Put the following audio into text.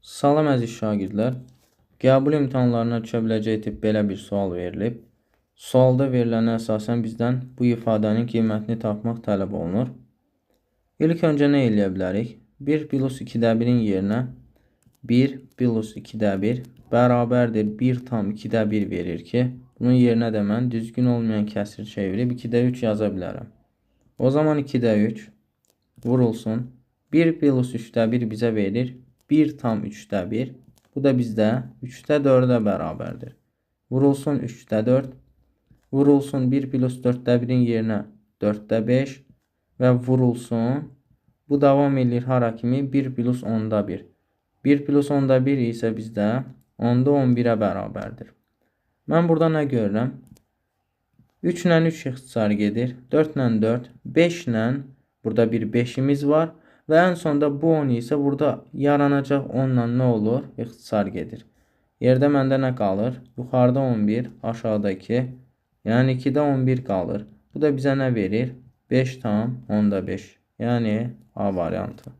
Salam əziz şagirdlər. Qəbul imtahanlarına düşə biləcək tip belə bir sual verilib. Sualda verilənə əsasən bizdən bu ifadənin qiymətini tapmaq tələb olunur. İlk öncə nə eləyə bilərik? 1 plus 2-də 1-in yerinə 1 plus 2-də 1 bərabərdir 1 tam 2-də 1 verir ki, bunun yerinə də mən düzgün olmayan kəsir çevirib 2-də 3 yaza bilərəm. O zaman 2-də 3 vurulsun. 1 plus 3-də 1 bizə verir 1 tam 3-də 1. Bu da bizdə 3-də 4-ə bərabərdir. Vurulsun 3-də 4. Vurulsun 1 plus 4-də 1-in yerinə 4-də 5 və vurulsun. Bu davam eləyir hara kimi? 1 plus 10-da 1. 1 plus 10-da 1 isə bizdə 10-da 11-ə bərabərdir. Mən burada nə görürəm? 3 ilə 3 ixtisar gedir. 4 ilə 4, 5 ilə burada bir 5-imiz var. Və ən sonda bu 10 isə burada yaranacaq 10 ilə nə olur? İxtisar gedir. Yerdə məndə nə qalır? Yuxarıda 11, aşağıda 2. Yəni 2-də 11 qalır. Bu da bizə nə verir? 5 tam 10-da 5. Yəni A variantı.